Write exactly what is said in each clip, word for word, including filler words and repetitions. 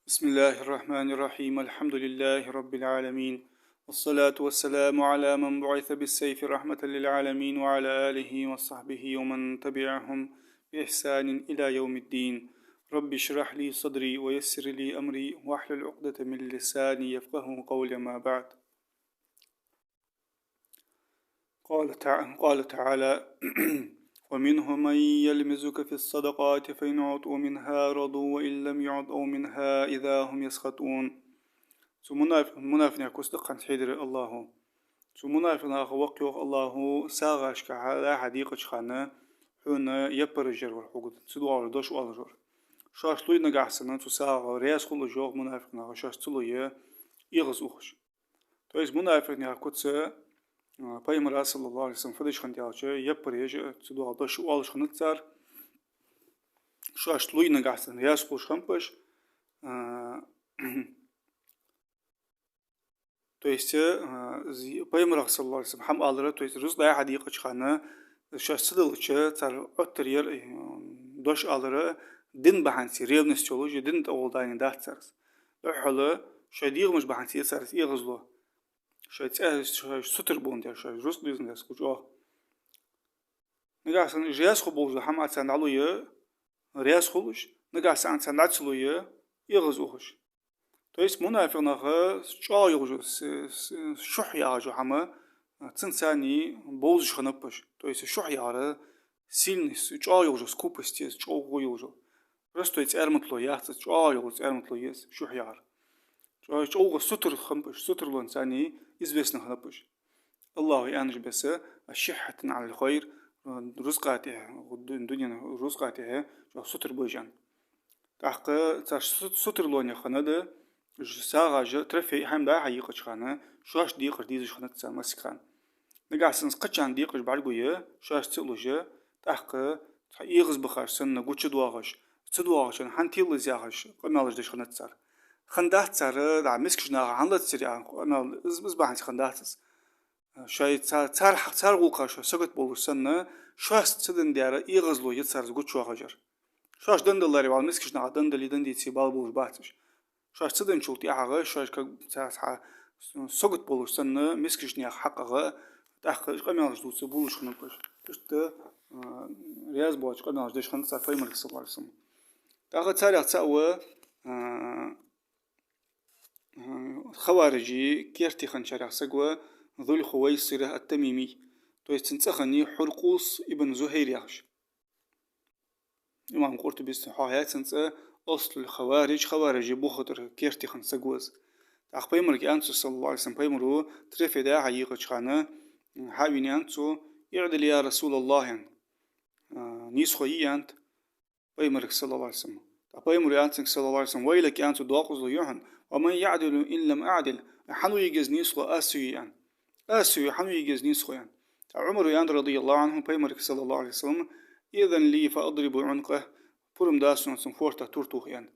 بسم الله الرحمن الرحيم. الحمد لله رب العالمين. والصلاة والسلام على من بعث بالسيف رحمة للعالمين وعلى آله وصحبه ومن تبعهم بإحسان إلى يوم الدين. رب اشرح لي صدري ويسر لي أمري واحلل عقدة من لساني يفقهوا قولي. أما بعد. قال تع-، قال تعالى: ومنهم من يلمزك في الصدقات فإن أعطوا منها رضوا وإن لم يعطوا منها إذا هم يسخطون. Цу мунафикъ-, мунафикъ наьха куц да-кх хӀанз хьийдир АллахӀа. Цу мунафикъ наха ва-кх, йоах АллахӀа, сагӀашка хьа-, хьа декъача хана хьона яппараш яр вар хьога, цу дугӀалара дош оалаш вар. Шоаш луй нагахьа санна цу сагӀа, раьза хул уж, йоах, мунафикъ наха, шоаш ца луй, эгӀаз ухаш. То есть мунафикъ наьха куц, а, Пайхамара, саллаллахӀу Ӏалайхи ва саллам, фу деш хиннад аьлча, яппараш еш, цу дугӀа дош оалаш хиннад цар, шоаш луй нагахьа санна раьза хулаш хиннаб уж, а, то есть, а, зи-, Пайхамарах, саллаллахӀу Ӏалайхи ва саллам, хӀама алар, то есть рузкъа дӀа-хьа декъача хана, шоаш ца делча, цар Ӏоттар яр, а, дош алар, дин бахьанца ревность йолаш, дина тӀагӀолла дайна дац цар из. ДуххьалхӀа шоай дегӀамаш бахьанца я цар из эгӀазло. Шоай цӀа-, шоай сутара боландаь, шоай рузкъа дезандаь, кхы чӀоагӀа. Нагахьа санна уж раьза хургболаш дола хӀама царна дӀалуй, раьза хул уж, нагахьа санна царна дӀа ца луй, эгӀаз ухаш. То есть мунафикъ наха чӀоагӀа йолаш, с-, с-, шухь яхаш йола хӀама, цунца царна бовзаш хиннаб уж. То есть шухь яхар, сильный, с-, чӀоагӀа йолаш, скупость, чӀоагӀа йолаш. Простой цӀарматало яц из, чӀоагӀа йолаш цӀарматало я из, шухь яхар. ЧӀо-, чӀоагӀа сутара хиннаб уж, сутаралонца царна известный хиннаб уж. АллахӀа аьннача беса: أشحة على الخير, рузкъа тӀехьа, ду-, дунен рузкъа тӀехьа чӀоагӀа сутара ба уж, аьнна. ТӀаккха цар су-, сутаралонех хиннад, уж сагӀаш, трофей, хӀама дӀа-хьа екъача хана, шоашта декъаш дезаш хиннад цар массе хана. Нагахьа санна кхычарна декъаш бӀаргагой, шоаш ца луш, тӀаккха цхьа эгӀазбахаш санна гучадоагӀаш, ца доагӀачарна хӀана теллаза яхаш, къамаьлаш деш хиннад цар. Хиннадац цар, дӀа мискача наха хӀана лацар яха къамаьл, из, из бахьанца хиннадац из. Шоай ца-, цар, цар гӀулакха шоаш сагот болаш санна, шоашца ца деннадар эгӀазло я цар из гучадоахаш яр. Шоаш денна даларе, вӀалла мискача наха денна дале, денна деце бала болаш бац уж. Шоаш ца денначул тӀехьагӀа, шоаш как цхьа сагот болаш санна, мискача наьха хьакъагӀа, тӀаккха къамаьлаш дувца болаш хиннаб уж. Иштта, а, раьза боацаш къамаьлаш деш хиннад цар Пайхамарга, саллаллахӀу Ӏалайхи ва саллам. ТӀаккха царех цаӀ ва, а, а, хаварижий керте хинначарех саг ва Зуль-Хувайсира ат-Тамими. То есть цун цӀи хиннай Хьуркъус ибн Зухьайр яхаш. Имам Къуртубис хьоахаяьй цун цӀи, أصل الخوارج, хаварижий бухатӀара керте хинна саг ва из. ТӀаккха Пайхамарга аьннад цо, саллаллахӀу Ӏалайхи ва саллам, Пайхамаро трофей дӀа-хьа екъача хана, хьавена аьннад цо: اعدل يا رسول الله, аьнна. А, нийсхо е, аьннад Пайхамарга, саллаллахӀу Ӏалайхи ва саллам. ТӀаккха Пайхамаро аьннад цунга, саллаллахӀу Ӏалайхи ва саллам: ويلك, аьннад цо, докъазло я хьона, ومن يعدل إن لم أعدل, хьан ву егӀаз нийсхо, аз ца ве, аьнна. Аз ца ве, хьан ву егӀаз нийсхо, аьнна. ТӀаккха Ӏумара аьннад, رضي الله عنه, Пайхамарга, саллаллахӀу Ӏалайхи ва саллам: إذن لي فأضرب عنقه, пурам да сона цун фоарта тур тоха, аьнна.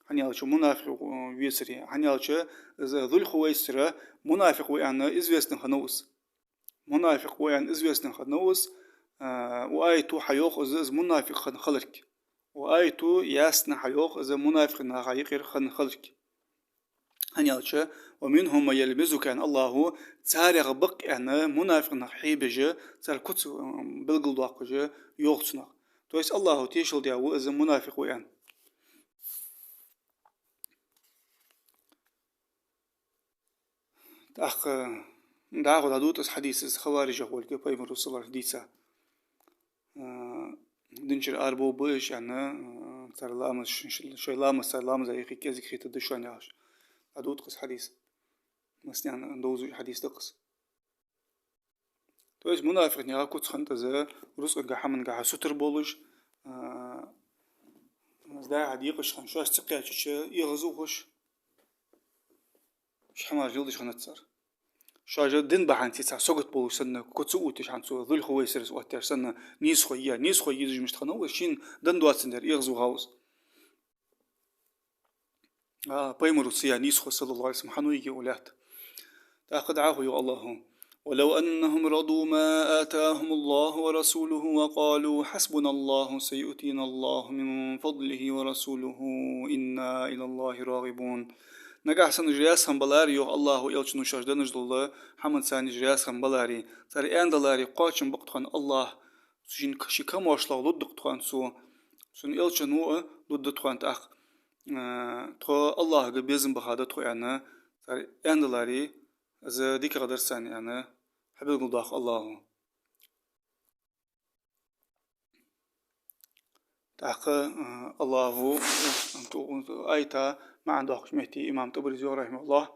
ХӀана аьлча мунафикъ вецаре, хӀана аьлча из Зуль-Хувайсира мунафикъ ва аьнна известный хиннав из. Мунафикъ ва аьнна известный хиннав из, а, укх аято хьайоах из, из мунафикъ хинна хиларга. Укх аято ясно хьайоах из мунафикъ наха юкъера хинна хиларга. ХӀана аьлча, ومنهم من يلمزك, аьнна АллахӀа, царех ба-кх аьнна мунафикъ нах хьебеш, цар куц, м, белгалдоаккхаш йоах цунах. То есть АллахӀа тешал даь ва из мунафикъ ва аьнна. ТӀаккха дӀахо дӀадувц из хьадис, из хаварижех волга Пайхамаро, саллаллахӀу Ӏалайхи ва саллам, дийца. А, дин чура арабовргба уж, аьнна, а, цар ламаз, ш-, ш-, шоай ламаз, цар ламаза юхе кӀезига хетаргда шоана, яхаш. ДӀадувц из хьадис. Массанена довзаш хьадис да-кх из. То есть мунафикъ наьха куц хиннад из, рузкъагахьа, хӀамангахьа сутара болаш, а, из дӀа-хьа декъача хана шоаш ца кхаьчача эгӀаз ухаш, уж хӀамаш леладеш хиннад цар. Шоаш дин бахьанца цхьа сагот болаш санна, куц увтташ, хӀанз цо Зуль-Хувайсирас оттаяьр санна, нийсхо е, нийсхо езаш мишта хиннав из, шийна денна доацандаь эгӀаз ухав из. А, Пайхамаро ца яь нийсхо, саллаллахӀу Ӏалайхи ва саллам, хьан ву егӀа лаьтта. ТӀаккха дӀахо йоах АллахӀа: ولو أنهم رضوا ما آتاهم الله ورسوله وقالوا حسبنا الله سيؤتينا الله من فضله ورسوله إنا إلى الله راغبون. Нагахь санна уж раьза хинна баларе, йоах АллахӀо, Элчано шоашта денна дола хӀаманца уж раьза хинна баларе, цар аьнна даларе, кхоачам ба-кх тхона АллахӀ, ший, ший камаьршлах лургда-кх тхона цо, цун Элчано а лургда тхона тӀаккха, а, тхо АллахӀага безам баха да тхо, аьнна, цар аьнна даларе, из дикагӀа дар царна, аьнна, хьабелгалдоаккх АллахӀо. ТӀаккха, а, АллахӀо, а, аята маӀан доаккхача метте имам ТӀабарис йоах, рахьимахӀуллахӀ,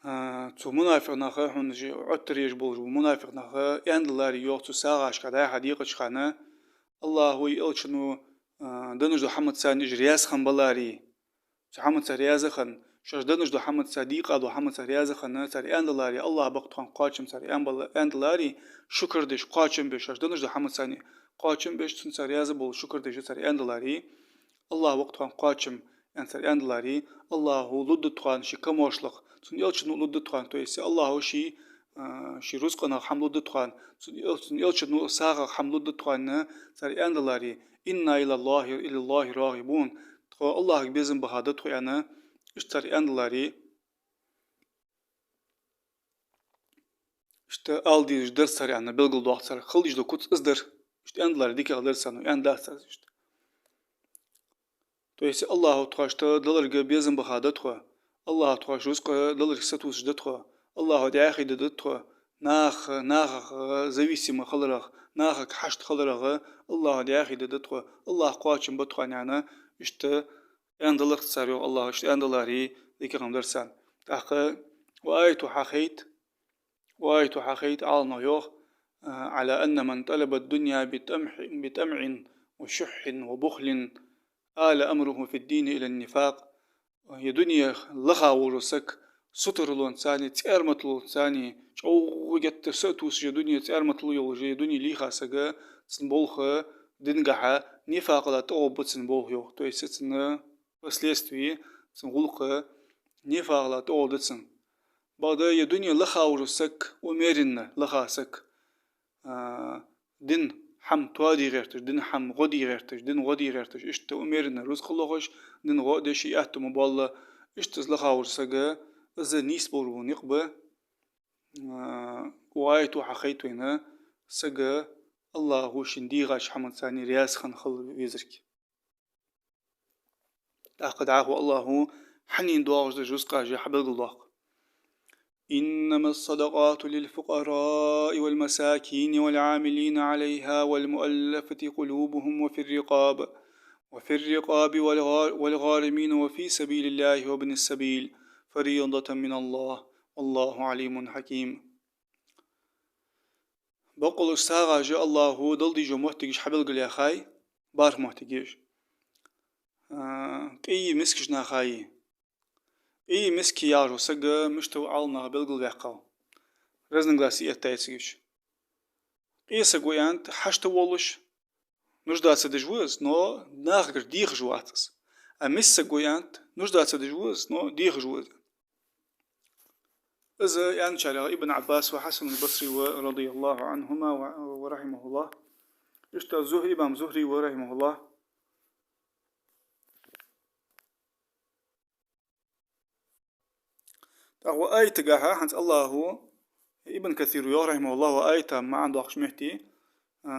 а, цу мунафикъ наха, хьона уж Ӏоттар еш болаш бола мунафикъ наха аьнна даларе, йоах, цу сагӀашка дӀа-хьа декъача хана, АллахӀо а Элчано а, а, денна дола хӀаманца уж раьза хинна баларе, цу хӀаманца раьза хинна, шоашта денна дола хӀаманца, дийкъа дола хӀаманца раьза хинна, цар аьнна даларе, АллахӀ ба-кх тхона кхоачам, цар аьнна бала-, аьнна даларе, шукар деш, кхоачам беш, шоашта денна дола хӀаманца кхоачам беш, цунца раьза болаш, шукар деш цар аьнна даларе, АллахӀ ба-кх тхона кхоачам, аьнна, цар аьнна даларе, АллахӀо лургда тхона ший камаьршлах, цун Элчано лургда тхона, то есть АллахӀо ший, а, ший рузкъах хӀама лургда тхона, цун Эл-, цун Элчано сагӀах хӀама лургда тхона, цар аьнна даларе, إنا إلى الله، إلى الله راغبون. Тхо АллахӀага безам баха да тхо, аьнна, иштта цар аьнна даларе, иштта ала дезаш дар цар, аьнна, белгалдоаккх цар. Хила дезаш дола куц из дар. Иштта аьнна даларе дикагӀа дар царна, аьнна дац цар иштта. То есть АллахӀо тхоашта даларга безам баха да тхо, АллахӀо тхоашта рузкъа даларга сатувсаш да тхо, АллахӀо дӀаьхий дергда тхо, нах, нахах зависимый хиларах, нахага хьашт хиларах АллахӀо дӀаьхий дергда тхо, АллахӀ кхоачам ба тхона, аьнна, иштта аьнна далар-кх цар, йоах АллахӀо, иштта аьнна даларе, дикагӀа дар царна. ТӀаккха укх аято хьахайт, укх аято хьахайт, Ӏаламнаха йоах, а, على أن من طلب الدنيا بطمع، بطمع وشح وبخل آل أمره في الدين إلى النفاق. Ер дуне лаха волаш вола саг сутаралонцеи, цӀарматалонцеи, чӀоагӀа геттара сатувсаш, ер дуне цӀарматал йолаш, ер дуне лийха саг, цун болх динагахьа нифакъала тӀагӀоргба цун болх, йоах. То есть цун последствия, цун гӀулакх нифакъала тӀагӀоргда цун. Бакъда ер дуне лаха волаш вола саг, умеренно лаха саг, а, дина хӀама тоаде гӀерташ, дина хӀама гӀо де гӀерташ, дина гӀо де гӀерташ, иштта умеренно рузкъа лохаш, дина гӀо а деш, атта ма болла, иштта из лаха волаш вола саг, из нийса болаш бола никъ ба, а, укх аято хьахайт вайна, саг АллахӀо шийна дийгӀача хӀаманца раьза хинна хила везарг. ТӀаккха дӀахо АллахӀо хьанна доагӀаш дола рузкъаш хьабелгалдоаккх. إنما الصدقات للفقراء والمساكين والعاملين عليها والمؤلفة قلوبهم وفي الرقاب، وفي الرقاب والغا-، والغارمين وفي سبيل الله وابن السبيل فريضة من الله والله عليم حكيم. Бакъдолаш сагӀаш АллахӀо дала дезаш йола моттигаш хьабелгалъяьхай, бархӀ моттигаш. А, къеи мискача нахаи. Къеи миски яхаш вола саг мишта ва Ӏаламнаха белгалваьккхав. Разногласи эттача цигаш. Къе саг ва аьннад, хьашт волаш, нуждаться деш ва из, но нахагара дехаш вац из. А миска саг ва аьннад, нуждаться деш ва из, но дехаш ва из. Из аьнначарех Ибн Ӏаббас ва, Хьасан аль-Басри ва, رضي الله عنهما ورحمه الله. Иштта Зух-, имам Зухри ва, رحمه الله. ТӀаккха укх аятагахьа хӀанз АллахӀо, Ибн Касира йоах, رحمه الله, укх аята маӀан доаккхача метте, а,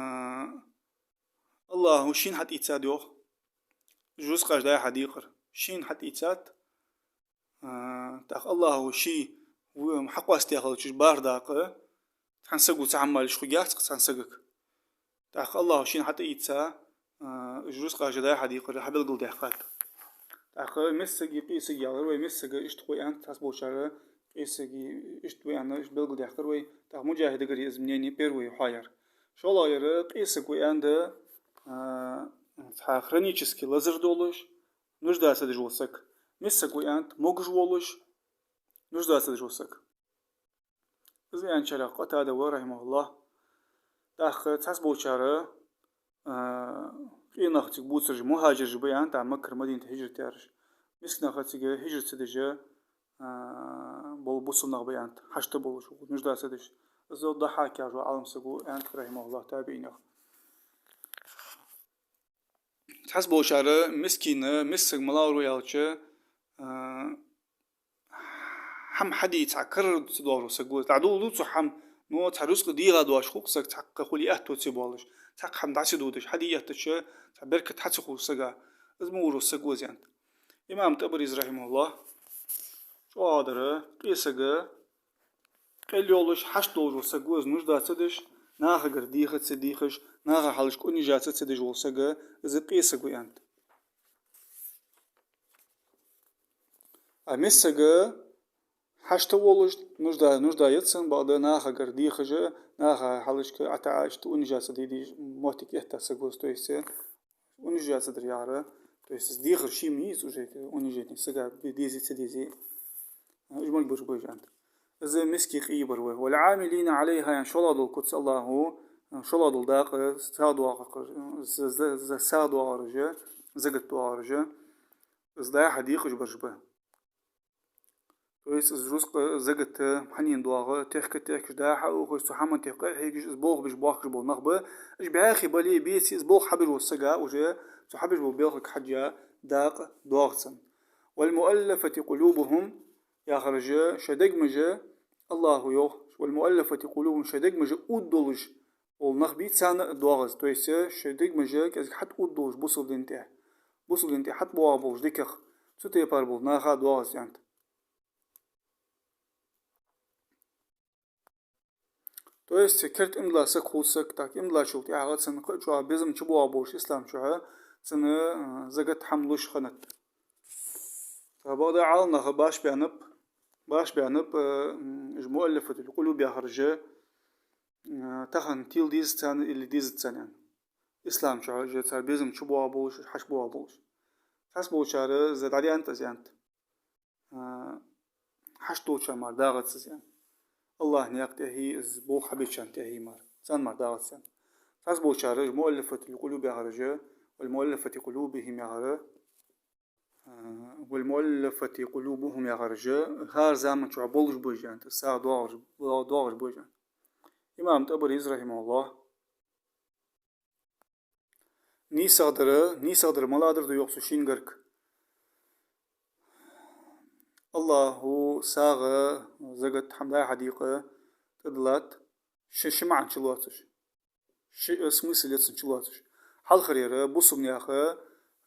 АллахӀо шийна хьатӀаийцад йоах, уж рузкъаш дӀа-хьа декъар. Шийна хьатӀаийцад, а, тӀаккха АллахӀо ше в-, хьакъоастадаь хилча уж бархӀ дакъа, цхьан саго цхьа хӀама мара йиш хургьяц-кх цхьан сагага. ТӀаккха АллахӀо шийна хьатӀаийца, а, уж рузкъаш дӀа-хьа декъар хьабелгалдаьккхад. ТӀаккха миска саги къе саги аьлар вай, миска саг иштта ва аьннад цхьаболчар, къе саг иштта ва аьнна, иштта белгалдаьккхар вай. ТӀаккха Муджахидагара я из мнение первый хьоаяьр. ШоллагӀъяр, къе саг ва аьннад, а, цхьа хронически лазар долаш, нуждаться деш вола саг. Миска саг ва аьннад могаш волаш, нуждаться деш вола саг. Из аьнначарех Къатада ва, رحمه الله. ТӀаккха цхьаболчар, а, къе нах цига бувцараш мухӀажираш ба аьннад, тӀаккха Маккара Мадината хӀижрат яьраш. Миска нах цига хӀижрат ца деш, а, а, бола бусалба нах ба аьннад, хьашт болаш, нужда ца деш. Из Даххьак яхаш вола Ӏалам саг ва аьннад, рахьимахуллахӀ, табиӀинех. Цхьаболчар мискин, миска саг малав аьлча, а, хӀама хьаде цхьа карара ца доагӀаш вола саг ва из. ДӀадоладу цо хӀама, но цхьа рузкъа дегӀа доацаш хул-кх саг, цхьаккха хуле аьттув ца боалаш, цхьаккха хӀама дӀа ца додаш, хьаде эттача цхьа беркат хьа ца хулаш сага. Из мо вар саг ва из аьннад. Имам ТӀабарис, рахьимахуллахӀ, чӀоагӀа дар къе саг, къел йолаш, хьашт долаш вола саг ва из, нужда ца деш, нахагара деха ца дехаш, наха хьалхашка унижаться ца деш вола саг, из къе саг ва аьннад. А миска саг хьашт волаш, нужда, нужда яц цунна, бакъда нахагара дехаш, наха хьалхашка ӀотаӀа, иштта унижаться де дезаш моттиг этта саг ва из, то есть унижаться дар яхар, то есть из дехар ше ма йий из уже, унижение сага дезе, ца дезе. Уж мо бараш ба уж аьннад. Из миски къе бар ва. «والعاملين عليها», яхаш, шоллагӀа дола куц, АллахӀа шоллагӀа дола дакъа сагӀа доагӀараш, за-, за-, за-, сагӀа доагӀараш, закат доагӀараш, из дӀа-хьа декъаш бараш ба. То есть из рузкъа, закат хьанна доагӀа, техка-техкаш дӀа-хьа ухаш, цу хӀаман тӀа къахьегаш, из болх беш боахкаш бола нах ба. Уж бӀаьхий бале а, беце а, из болх хьабеш вола сага уже цу хьабеш болча балхага хьежжа дакъа доагӀа цунна. «والمؤلفة قلوبهم», яхараш, шоай дегамаш, АллахӀа йоах, «والمؤلفة قلوبهم», шоай дегамаш уддолаш бола нах бий, царна а доагӀа из. То есть шоай дегамаш кӀезига хьатӀауддолаш бусалба дина тӀа, бусалба дина тӀа хьатӀабоагӀа болаш дикагӀа, цу тайпара болча наха доагӀа из аьннад. То есть керда иман дола саг хул саг, тӀаккха иман долчул тӀехьагӀа цун кхы а чӀоагӀа безам чубоагӀа болаш ислам чухь, цунна, а, закат хӀама луш хиннад. ТӀаккха бакъда Ӏаламнаха башха баьннаб, башха баьннаб, а, м, уж муаллафатул къулуб яхараш, а, тахан тела деза царна или дезац царна аьнна. Ислам чухь уж цар безам чубоагӀа болаш, хьашт боагӀа болаш. Цхьаболчар из дӀадаьннад из аьннад. А, хьашт долчарна мара дагӀац из аьнна. АллахӀа наькъа тӀехье, из болх хьабечарна тӀехье мара. Царна мара дагӀац аьнна. Цхьаболчар уж муаллафатул къулуб яхараш, «والمؤلفة قلوبهم» яхар, а, «والمؤلفة قلوبهم» яхараш, хӀара заман чухь болаш ба уж аьннад, сагӀа доагӀаш, доагӀаш ба уж аьннад. Имам ТӀабарис, рахьимахуллахӀ, нийсагӀа дар, нийсагӀа дар малагӀа дар да йоах цу шин гарга. АллахӀа сагӀа, закат, хӀама дӀа-хьа декъа тӀадиллад, ши, ши маӀан чулоацаш. Ши, э, смысл я цун чулоацаш. Хьалхарера бусалба наьха,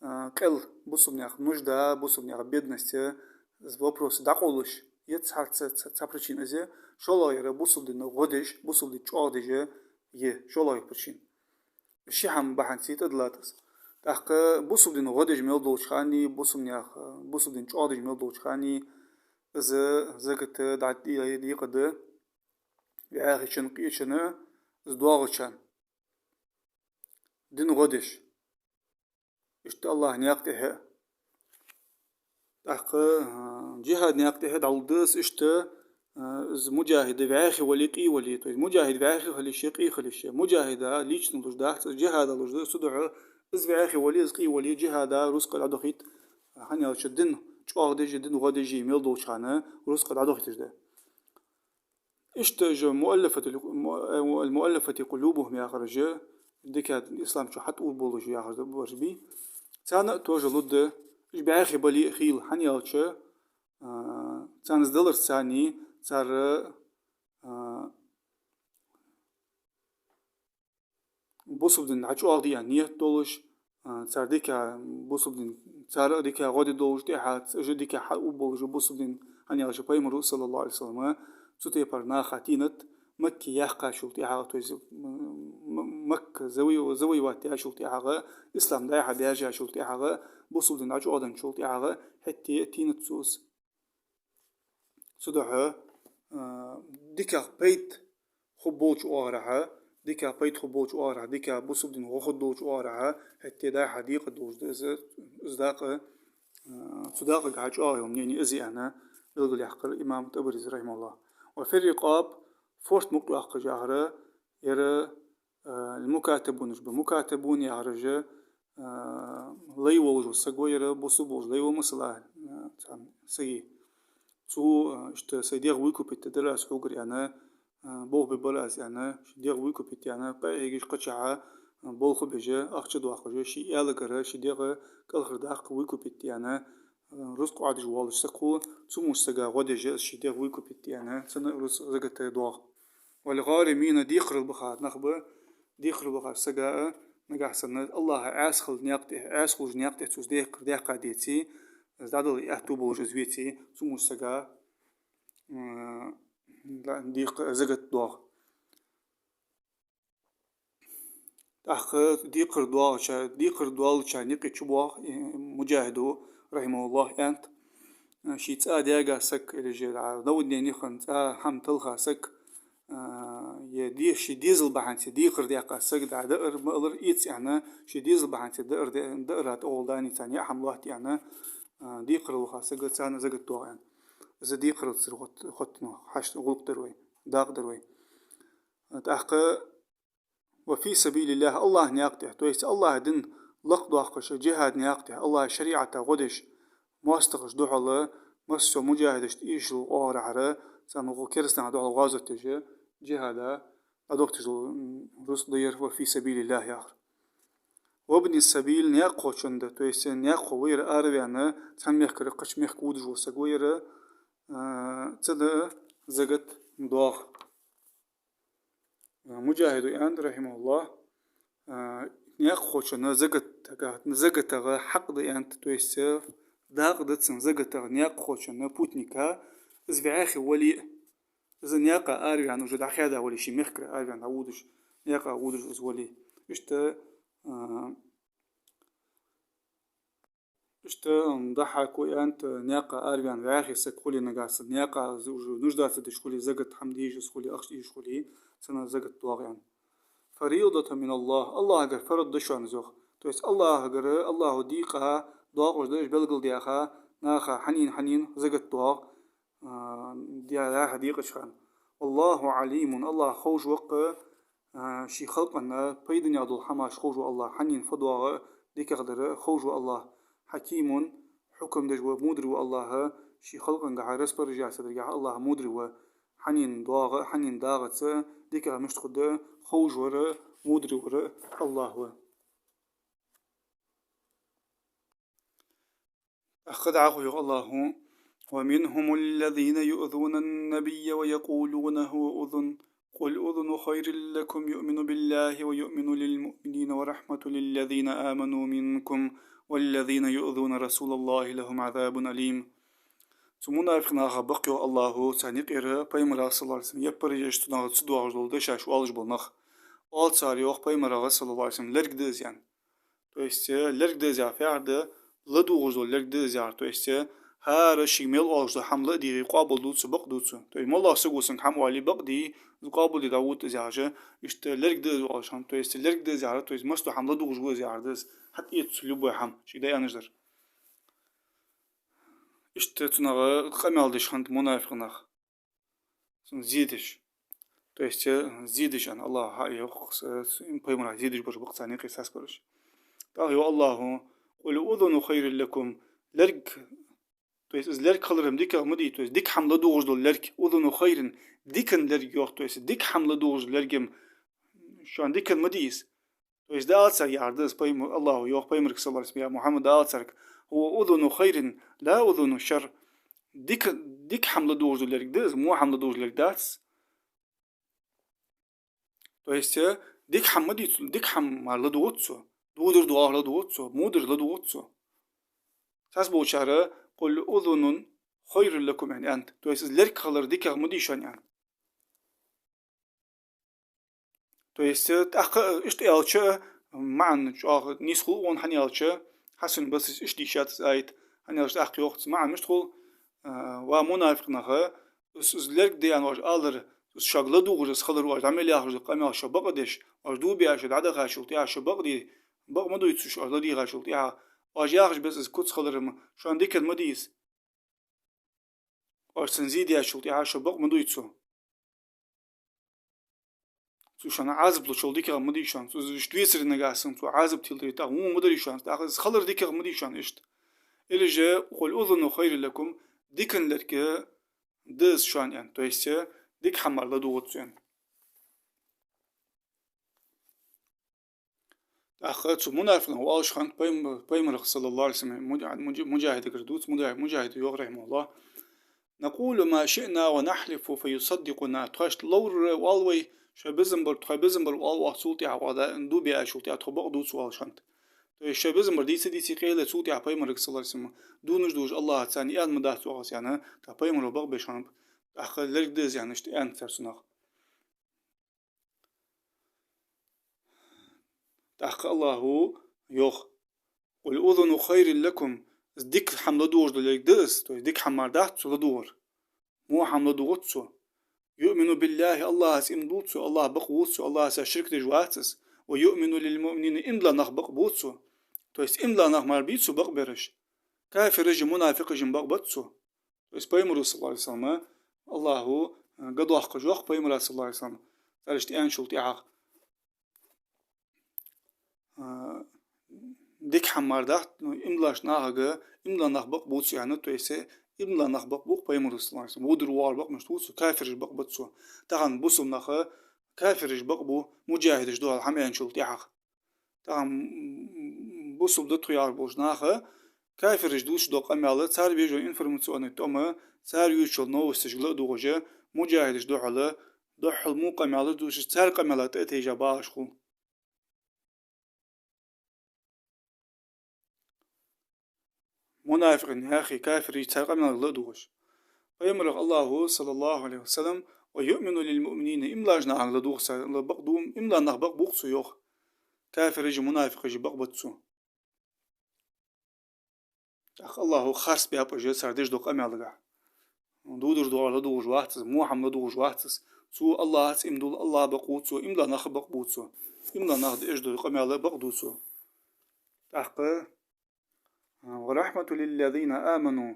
а, къел, бусалба наьха нужда, бусалба наьха бедность, э, вопрос дӀакъовлаш я цхьа, цхьа, цхьа, цхьа причина из. ШоллагӀъяр бусалба дина гӀо деш, бусалба ди чӀоагӀдеш я шоллагӀа причина. Ши хӀама бахьанца тӀадиллад из. ТӀаккха бусалба дина гӀо деш мел долча хана, бусалба наьха, бусалба ди чӀоагӀдеш мел долча хана, из закат дӀа де-, декъа да вӀаьхийчарна, къечарна, из доагӀачарна. Дина гӀо деш. Иштта АллахӀа наькъа тӀехьа. ТӀаккха, а, джихӀада наькъа тӀехьа дӀалургда из иштта, а, из муджахӀид вӀаьхий вале, къе вале. То есть муджахӀид вӀаьхий хила йиш я, къе хила йиш я. МуджахӀида лично луш дац из, джихӀада луш да из, цудухьа из вӀаьхий вале, из къе вале, джихӀада рузкъа дӀадохийт. ХӀана аьлча дин чӀоагӀдеш, дин гӀо деш мел долча хана рузкъа дӀадохийташ да. Иштта уж муаллафатул, му-, э, муаллафати къулубухум яхараш, дика ислам чу хьатӀаургболаш яхараш ба уж. Царна а тоже лургда, уж бӀаьхий бале а хийла, хӀана аьлча, а, царна из даларца царна, цар, а, бусалба дин дӀачӀоагӀде аьнна ният долаш, а, цар дика бусалба дин, цар а дика гӀо де долаш тӀехьа, уж а дика хьаургболаш бусалба дин, хӀана аьлча Пайхамара, саллаллахӀу Ӏалайхи ва саллам, цу тайпара наха тийнад Макка яьккхачул тӀехьагӀа, то есть, м-, м-, Макка завои-, завоевать даьчул тӀехьагӀа, ислам дӀа-хьа даьржачул тӀехьагӀа, бусалба дин дӀачӀоагӀденначул тӀехьагӀа, хӀаьта а тийнад цо из. Цудухьа, а, дикагӀа пайда хургболча оагӀорахьа, дикагӀа пайда хургболча оагӀорахьа, дикагӀа бусалба дина гӀо хургдолча оагӀорахьа, хӀаьта а дӀа-хьа декъа долаш да из, из дакъа, а, цу дакъагахьа чӀоагӀа йола мнение из я аьнна, белгалъяьккхар имам ТӀабарис, рахьимахуллахӀ. وفي الرقاب, форд мукъа йоаккхаш яхар, ер а, мукатабунаш ба. Мукатабун яхараш, а, лай волаш вола саг ва ер, бусалба волаш лай ва, масала, а, цхьан сага. цо, а, иштта сай дегӀ выкупить дергдар аз хьогара аьнна, а, болх бергбар аз аьнна, ший дегӀ выкупить аьнна, къахьегаш кхычахьа, а, болх беш, ахча доаккхаш, ший аьлагара ший дегӀ кӀалхардаккха выкупить аьнна, а, рузкъ Ӏодеш воаллаш саг хул, цу мо сага гӀо деш, из ший дегӀ выкупить аьнна, цунна рузкъ, закат доагӀа. والغارمين, декхарийла баха нах ба, декхарийла баха сага а, нагахьа санна АллахӀа Ӏаьсал никъ тӀа, Ӏаьсалча никъ тӀа цо из декхар даьккха деце, из дӀадала аьттув болаш из веце, цу мо сага, м, да, декха-, закат доагӀа. ТӀаккха декхар доагӀача, декхар доаллачарна юкъе чубоагӀа, э, Муджахида, рахьимахӀуллахӀ, аьннад, э, ший цӀа даьга саг, или же, а, наводнени хинна цӀа хӀама талха саг, а, е де-, ший дезал бахьанца декхар даьккха саг, дӀа даар ма аллара эца аьнна, ший дезал бахьанца даар де-, даара тӀагӀолла даьнна царна яа хӀама лоаттадаь аьнна, а, декхарийла ваха саг, царна закат доагӀа аьнна. Из декхарийла цар хот-, хоттано хьашт гӀулакх дар вай, дакъа дар вай. ТӀаккха وفي سبيل الله, АллахӀа никъ тӀа, то есть АллахӀа дин лакхдоаккхаш, джихӀада никъ тӀа, АллахӀа шариӀата гӀо деш, моастагӀашта духьала, массо а муджахӀидашта эшаш йолча оагӀорахьара, царна гӀо-, керастанашта духьала гӀазот деш, джихӀада дӀадохийташ дола, м, рузкъ да ер وفي سبيل الله яхар. وابن السبيل, никъ кхоачаш да, то есть никъ кхо вар, араваьнна, цхьан мехкара кхыча мехка водаш вола саг вар, а, цунна закат доагӀа. Муджахида аьннад, рахьимахӀуллахӀ, а, никъ кхоачаш закат, закатагӀа хьакъ да аьннад, то есть, э, дакъа да цунна закатагӀа никъ кхоачаш путника, из вӀаьхий вале а, из никъа араваьнна уже дӀахаьда вале, ший мехкара араваьнна дӀаводаш, никъа водаш из вале. Иштта, а, Иштта, м, Даххьака аьннад, никъа араваьнна вӀаьхий саг хуле нагахьа санна, никъа из уже нуждаться деш хуле, закат хӀама дезаш из хуле, ахча дезаш хуле, цунна закат доагӀа аьнна. فريضة من الله, АллахӀагара фарз да шоана из, йоах. То есть АллахӀагара, АллахӀа дийкъа доакъош да уж белгалдаьха, наха хьанна, хьанна закат доагӀа, а, ди-, дӀа-хьа дийкъача хана. والله عليم, АллахӀ ховш ва-кх, а, ший халкъа пайдане дола хӀамаш ховш ва АллахӀ, хьанна фу доагӀа, дикагӀа дар ховш ва АллахӀ. حكيم, хьукам деш ва, мудри ва АллахӀ, ший халкъагахьа распоряжаться даргахьа АллахӀ мудри ва, хьанна доагӀа, хьанна дагӀац, дикагӀа мишта хургда, ховш вар, мудри вар АллахӀ ва. ТӀаккха дӀахо йоах АллахӀа: ومنهم الذين يؤذون النبي ويقولون هو أذن قل أذن خير لكم يؤمن بالله ويؤمن للمؤمنين ورحمة للذين آمنوا منكم والذين يؤذون رسول الله لهم عذاب أليم. Цу мунафикъ наха бакъ, йоах АллахӀа, царна юкъера Пайхамарах, саллаллахӀу ӀалайхӀи ва саллам, яппараш еш, цунах цу доагӀаш дола дешаш оалаш бола нах. Оал цар, йоах, Пайхамарага, саллаллахӀу ӀалайхӀи ва саллам, лерг да из аьнна. То есть, э, лерг да из яхар фу яхар да, ладувгӀаш дола лерг да из яхар. То есть, э, хӀара шийга мел оалаш дола хӀама ладийгӀе, къоабал ду цо, бакъ ду цо. То есть, моллагӀа саго санна хӀама оале, бакъ дий, из къоабал де дӀавода из яхаш, иштта лерг да из оалаш хӀама. То есть, лерг да из яхар, то есть, массадола хӀама ладувгӀаш ва из яхар да из. ХӀаьта эца цо любой хӀама, шийга дӀааьннаш дар. Иштта цунах къамаьл деш хиннад мунафикъ нах. Цунна зе деш. То есть, э, зе деш аьнна, АллахӀа хьа а йоах, э, Пайхамарах зе деш бараш ба-кх царна юкъе саспараш. ТӀаккха йоах АллахӀа: قل أذن خير لكم. Лерг, то есть, из лерг хилар-м дикагӀа ма дий, то есть, дика хӀама ладувгӀаш дола лерг, أذن خير, дикан лерг йоах, то есть, дика хӀама ладувгӀаш дола лерг-м шоана дикан ма дий из. То есть, дӀаала царга яхар да из, Пайхам-, АллахӀа йоах Пайхамарга, саллаллахӀу ӀалайхӀи ва саллам, я Мухьаммад, дӀаала царга: هو أذن خير لا أذن شر. Дика, дика хӀама ладувгӀаш дола лерг да из, во хӀама ладувгӀаш лерг дац. То есть, э, дика хӀама ма дий цо, дика хӀама мара ладувгӀац цо, дувдар доагӀар ладувгӀац цо, мудар ладувгӀац цо. Цхьаболчар: قل أذن خير لكم, аьнна, аьннад. То есть, из лерг хилар дикагӀа ма дий шоана, аьнна. То есть, э, тӀаккха, э, иштта аьлча, э, маӀан чӀоагӀа нийса хул, хӀана аьлча, Хьасан Басрис иштта дийшад из аят, хӀана аьлча тӀаккха йоах цо маӀан мишта хул, э, ва мунафикъ нах, из, из лерг да аьнна оаш алар, из шуга ладувгӀаш из хилар оаш дӀа мел яхаш дола къамаьл шо бакъдеш, оаш дув биа шо дӀадахачул тӀехьа шо бакъде, бакъ ма дуй цо шо оаш ладийгӀачул тӀехьа, оаш яхаш беса из куц хилар-м шоана дикан ма дий из. Оаш цунна зе даьчул тӀехьа шо бакъ ма дуй цо. Цо шоана Ӏазап лучул дикагӀа ма дий шоана. Цо иштта вецаре нагахьа санна цо Ӏазап тиладаре тӀаккха во ма дарий шоана. ТӀаккха из хилар дикагӀа ма дий шоана иштта. Или же: قل أذن خير لكم, дикан лерг да из шоана, аьнна. То есть, э, дика хӀама мара ладувгӀац цо, аьнна. ТӀаккха цу мунафикъ наха оалаш хиннад пайм-, пайхамарах, саллаллаху Ӏалайхи ва саллам, муджа-, муджа-, муджахӀидагара дувц, муджа-, муджахӀида йоах, рахьимахӀуллахӀ: «نقول ما شئنا ونحلف فيصدقنا». Тхоашта ловр оалаве, шоай безам бар, тхоай безам бар оал оаха, цул тӀехьагӀа оаха дув биа аьлчул тӀехьагӀа тхо бакъ дувц оалаш хиннад. То есть шоай безам бар дийца, дийца кхеле, цул тӀехьагӀа пайхамарга, саллаллаху Ӏалайхи ва саллам, дувнаш дувш АллахӀаца, аьнна, из ма дац оаха, аьнна, тӀаккха пайхамаро бакъ беш хиннаб. ТӀаккха лерг да из, аьнна, иштта аьннад цар цунах. ТӀаккха АллахӀа йоах: «قل أذن خير لكم». Из дика хӀама ладувгӀаш дола лерг да из, то есть дика хӀама мара дац цо ладувгӀар. Во хӀама ладувгӀац цо. «يؤمن بالله», АллахӀаца иман дулл цо, АллахӀ бакъ бувц цо, АллахӀаца ширк деш вац из. «ويؤمن للمؤمنين», иман дола нах бакъ бувц цо. То есть иман дола нах мара бий цо бакъ бераш. Кафираш а, мунафикъаш а бакъ бац цо. То есть пайхамаро, саллаллаху Ӏалайхи ва саллам, АллахӀа, э, га доаккхаш йоах пайхамара, саллаллаху Ӏалайхи ва саллам, цар иштта аьнначул тӀехьагӀа, э, дика хӀама мара дац, ну, иман долаш нахага, иман дола нах бакъ бувц цо, аьнна, то есть, э, иман дола нах бакъ бу-кх пайхамаро, саллаллаху Ӏалайхи ва саллам, водар-воагӀар бакъ мишта вувц цо, кафираш бакъ бац цо. Тахан бусалба нах, кафираш бакъ бу, муджахӀидаш духьал хӀама аьнначул тӀехьагӀа. Тахан бусалба да тхо яхаш болча наха, кафираш дувцаш дола къамаьл, цар беш йола информационни тӀом, цар ювцаш йола новосташка ладувгӀаш, муджахӀидаш духьала, духьала во къамаьлаш дувцаш, цар къамаьла тӀа а тайжа багӀаш хул. Мунафикъий нахи кафирий цар къамаьлага ладувгӀаш. Пайхамарах АллахӀа, саллаллаху Ӏалайхи ва саллам: «ويؤمن للمؤمنين», иман долаш нахага ладувгӀа цар, ла-, бакъ ду, иман дола нах бакъ бу-кх цо, йоах. Кафираш а, мунафикъаш а бакъ бац цо. ТӀаккха АллахӀа харц баьб уж цар деш дола къамаьлага. Дудар-дугӀар ладувгӀаш вац из, во хӀама ладувгӀаш вац из. Цо АллахӀаца иман дулл, АллахӀ бакъ вувц цо, иман дола нах бакъ бувц цо. Иман дола нах деш дола къамаьл бакъ ду цо. ТӀаккха, а, «ورحمة للذين آمنوا».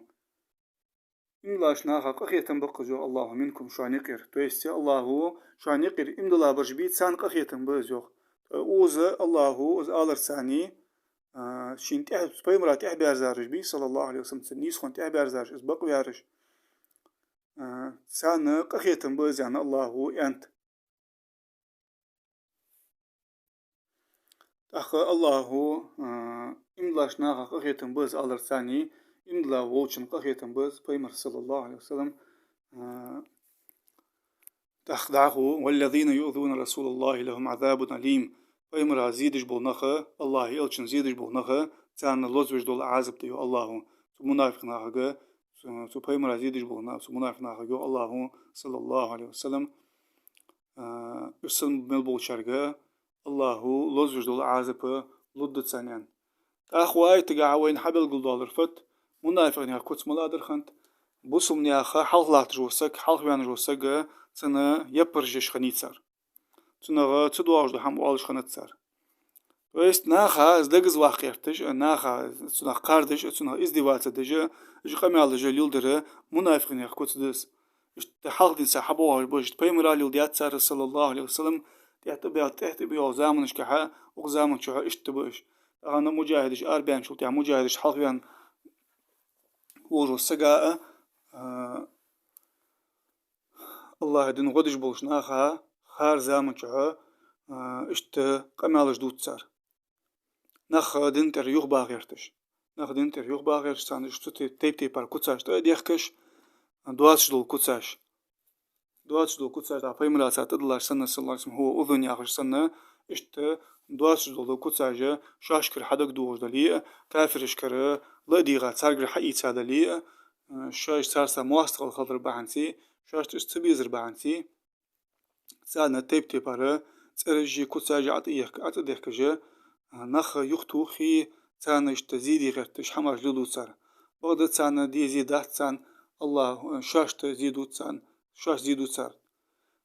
Иман долаш наха къахетам ба-кх из, йоах АллахӀа, «منكم», шоана юкъера. То есть АллахӀа шоана юкъера иман дилла бараш бий, царна къахетам ба из, йоах. Укхаза АллахӀа из аларца, а, шийна тӀехьа, пайхамара тӀехьабаьрзараш бий, саллаллаху Ӏалайхи ва саллам, цун нийсхонна тӀехьабаьрзараш, из бакъваьраш, а, царна къахетам ба из, аьнна, АллахӀа аьннад. ТӀаккха АллахӀа, а, иман долаш наха къахетам ба из аларца, иман дилла волчунна къахетам ба из, пайхамар, саллаллаху Ӏалайхи ва саллам, а, тӀаккха дӀахо: «والذين يؤذون رسول الله لهم عذاب أليم». Пайхамара зе деш бола нах, АллахӀа, элчанна зе деш бола нах, царна лозавеш дола Ӏазап да, йоах АллахӀа. Цу мунафикъ нахага, цу, цу пайхамара зе деш бола на-, цу мунафикъ нахага, йоах АллахӀа, саллаллаху Ӏалайхи ва саллам, а, уж санна мел болчарга АллахӀа лозавеш дола Ӏазап лургда царна, аьнна. ТӀаккха укх аятагахьа вайна хьабелгалдоалар фуд? Мунафикъий наьха куц малагӀа дар хиннад? Бусалба наьха хьалха латташ вола саг, хьалха ваьнна вола саг, цунна яппараш еш хиннай цар. Цунах ца доагӀаш дола хӀама оалаш хиннад цар. То есть наха из дагаза ваккха гӀерташ, наха цунах кхардаш, цунах издеваться деш, уж къамаьлаш леладар мунафикъий наьха куц да из. Иштта хьалха дийнахьа хьабоагӀаш ба уж, иштта пайхамара леладаьд цар, саллаллаху Ӏалайхи ва саллам, тӀехьа тӀабе-, тӀехьа тӀабоагӀа заманашкахьа, укх заман чухьа иштта ба уж. Тахан муджахӀидаш арабаьнначул тӀехьагӀа муджахӀидаш хьалха ваьнна волча сага а, а, АллахӀа дина гӀо деш болча наха хӀара заман чухьа, а, иштта къамаьлаш дувц цар. Нах дина тӀара юхабаха гӀерташ. Нах дина тӀара юхабаха гӀерташ, царна иштта цу тей-, тайп-тайпара куцаш тӀа а дехкаш, доацаш дола куцаш. Доацаш дола куцаш, дӀа пайхамара цар тӀадиллар санна, саллаллаху Ӏалайхи ва саллам, «هو أذن» яхаш санна, иштта доацаш дола куцаш, шоашкара хьадагадоагӀаш дале а, кафирашкара ла а дийгӀа, царгара хьаийца дале а, шоаш царца моастагӀал хилар бахьанца, шоашта уж ца безар бахьанца, царна тайп-тайпара цӀераш а, куцаш а ӀотӀаехк-, ӀотӀадехкаш, нах юхатохе, царна иштта зе де гӀерташ хӀамаш леладу цар. Бакъда царна де зе дац царна, АллахӀа, шоашта зе ду царна, шоашта зе ду цар.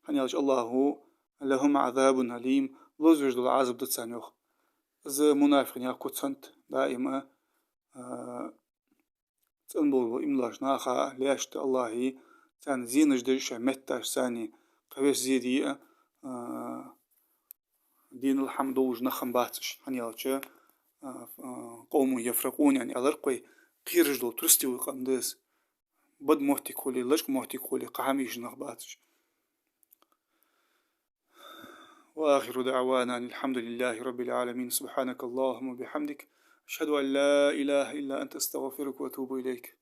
ХӀана аьлча АллахӀа: «لهم عذاب أليم», лозавеш дола Ӏазап да царна, йоах. Из мунафикъий наьха куц хиннад даим а, а, цӀена болаш бола иман долаш наха лаьшта АллахӀа царна зенаш деш, шоай метташца, кхы вешта зе де а, а, денал хӀама долаш нах хиннабац уж, хӀана аьлча, а, а, «قوم يفرقون» аьнна аьлар-кх вай, кхераш дола, трусливый къам да из. бада моттиг хуле, лачкъа моттиг хуле, кхы хӀама эшаш нах бац уж. وآخر دعوانا أن الحمد لله رب العالمين. سبحانك اللهم وبحمدك، أشهد أن لا إله إلا أنت، أستغفرك وأتوب إليك.